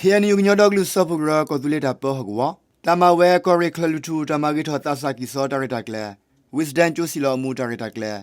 ခ့ၣ်အဲၣ်ယူၣ် ကညီဒီကလုာ်စၢဖှိၣ်ကရၢ ကီၢ်သူလ့ၤတၢ်ပၢဟီၣ်ကဝီၤ တၢ်မၤဝဲကီၢ်ရ့ၣ်ချၢၣ်လွံၢ်ထူၣ် တၢ်မၤဂ့ၤထီၣ်သးစၢ်ကံၢ်စီတၢ်ရဲၣ်တၢ်ကျဲၤ Wisden ကၠိစံၣ်လီၤအမူးတၢ်ရဲၣ်တၢ်ကျဲၤ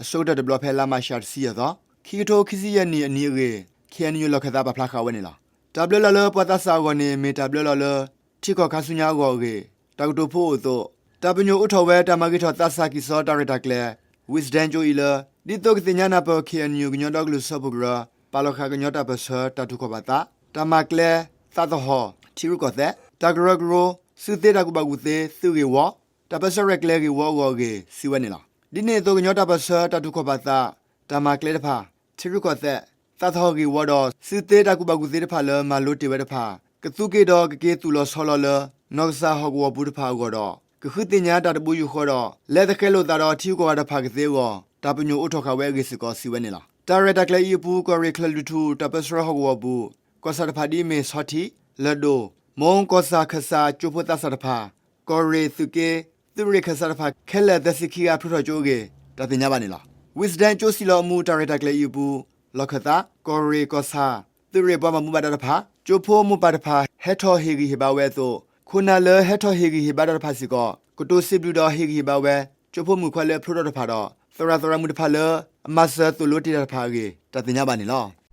အဆိကတၢၢ်တဘျီဖဲလါမးရှးတဆံယဲၢ်သီ ခံကထိခံဆံယဲၢ်နံၣ်အနံၤအဂ့ၢ် ခ့ၣ်အဲၣ်ယူၣ်လီၢ်ခၢၣ်သးပာ်ဖျါဃာ်ဝဲန့ၣ်လီၤ. တၢ်ဘျၢလီၤလၢပှၤသးစၢ်အဂီၢ်န့ၣ် မ့ၢ်တၢ်ဘျၢလီၤလၢ ထံကီၢ်ခါဆူညါအဂီၢ်အဂ့ၢ် တၢ်ကတိၤဖိအိၣ်အသိး တၢ်ပညိၣ်အိးထီၣ်ဝဲတၢ်မၤဂ့ၤထီၣ်သးစၢ်ကံၢ်စီတၢ်ရဲၣ်တၢ်ကျဲၤ Wisden ကၠိအံၤလၢ ဒ်သိးကသ့ၣ်ညါနၢ်ပၢၢ် ခ့ၣ်အဲၣ်ယူၣ် ကညီဒီကလုာ်စၢဖှိၣ်ကရၢ ပာ်လီၤဃာ်ကညီတၢ်ပၢၢ်ဆၢတၢ်ထုးခီၣ်ဘၣ်သး, တၢ်မၤကျဲ, သးသဟီၣ်, ထံရူၢ်ကီၢ်သဲး, တၢ်ကရၢကရိ, စုသ့တၢ်ကူၣ်ဘၣ်ကူၣ်သ့, သုးဂ့ၢ်ဝီ, တၢ်ပၢဆှၢရဲၣ်ကျဲၤဂ့ၢ်ဝီအဂီၢ်အဂ့ၢ် စံးဝဲန့ၣ်လီၤ. ဒ်န့ၣ်အသိး ကညီတၢ်ပၢၢ်ဆၢတၢ်ထုးခီၣ်ဘၣ်သး, တၢ်မၤကျဲတဖၣ်, ထံရူၢ်ကီၢ်သဲး, သးသဟီၣ်ဂ့ၢ်ဝီဒီး စုသ့တၢ်ကူၣ်ဘၣ်ကူၣ်သ့တဖၣ်လၢမၤလိတ့ၢ်ဝဲတဖၣ် ကသူက့ၤဒီးကက့ၤသူၣ်လီၤဆီလီၤလၢ နီၢ်ကစၢ်ဟီၣ်ကဝီၤပူၤတဖၣ်အဂီၢ်ဒီး ကဃုသ့ၣ်ညါတၢ်တဘိယူၢ်ဃီဒီး လဲၤသဃဲၤလိာ်သးဒီးထံဂုၤကီၢ်ဂၤတဖၣ်ကသ့အဂီၢ် တၢ်ပညိၣ်အိးထီၣ်ဃာ်ဝဲအဂ့ၢ်စ့ၢ်ကီး စံးဝဲန့ၣ်လီၤ. တၢ်ရဲၣ်တၢ်ကျဲၤအံၤအပူၤ ကီၢ်ရ့ၣ်ချၢၣ်လွံၢ်ထူၣ် တၢ်ပၢဆှၢဟီၣ်ကဝီၤပူၤ ကီၢ်ဆၣ်တဖၣ်ဒ်အမ့ၢ် ဆီထံး, လၢၢ်ဒိၣ်, မိၢ်ကီၢ်ဆၣ်ခၢၣ်စး ကၠိဖိသးစၢ်တဖၣ်, ကီၢ်ရ့ၣ်သုးက့, သုးရ့ၣ်ခၢၣ်စးတဖၣ် ခဲလၢာ်သၢဆံခံဂၤ ဖျိထီၣ်ကၠိအဂ့ၢ် တၢ်သ့ၣ်ညါဘၣ်န့ၣ်လီၤ. Wisden ကၠိစံၣ်လီၤအမူးတၢ်ရဲၣ်တၢ်ကျဲၤအံၤအပူၤ လီၢ်ခၢၣ်သး ကီၢ်ရ့ၣ်ကီၢ်ဆၣ် သုးရ့ၣ်ပှၤဘၣ်မူဘၣ်ဒါတဖၣ် ကၠိဖိမိၢ်ပၢ်တဖၣ် ဟဲထီၣ်ဟ့ၣ်ဂံၢ်ဟ့ၣ်ဘါဝဲအသိး ခိၣ်နၢ်လၢဟဲထီၣ်ဟ့ၣ်ဂံၢ်ဟ့ၣ်ဘါတၢ်တဖၣ်စ့ၢ်ကီး ကတိၤစံးဘျုးဒီးဟ့ၣ်ဂံၢ်ဟ့ၣ်ဘါဝဲ ကၠိဖိမုၣ်ခွါလၢအဖျိထီၣ်တဖၣ်ဒီး သရၣ်သရၣ်မုၣ်တဖၣ်လၢ အမၤစၢၤသိၣ်လိတ့ၢ်တၢ်တဖၣ်အဂ့ၢ် တၢ်သ့ၣ်ညါဘၣ်န့ၣ်လီၤ.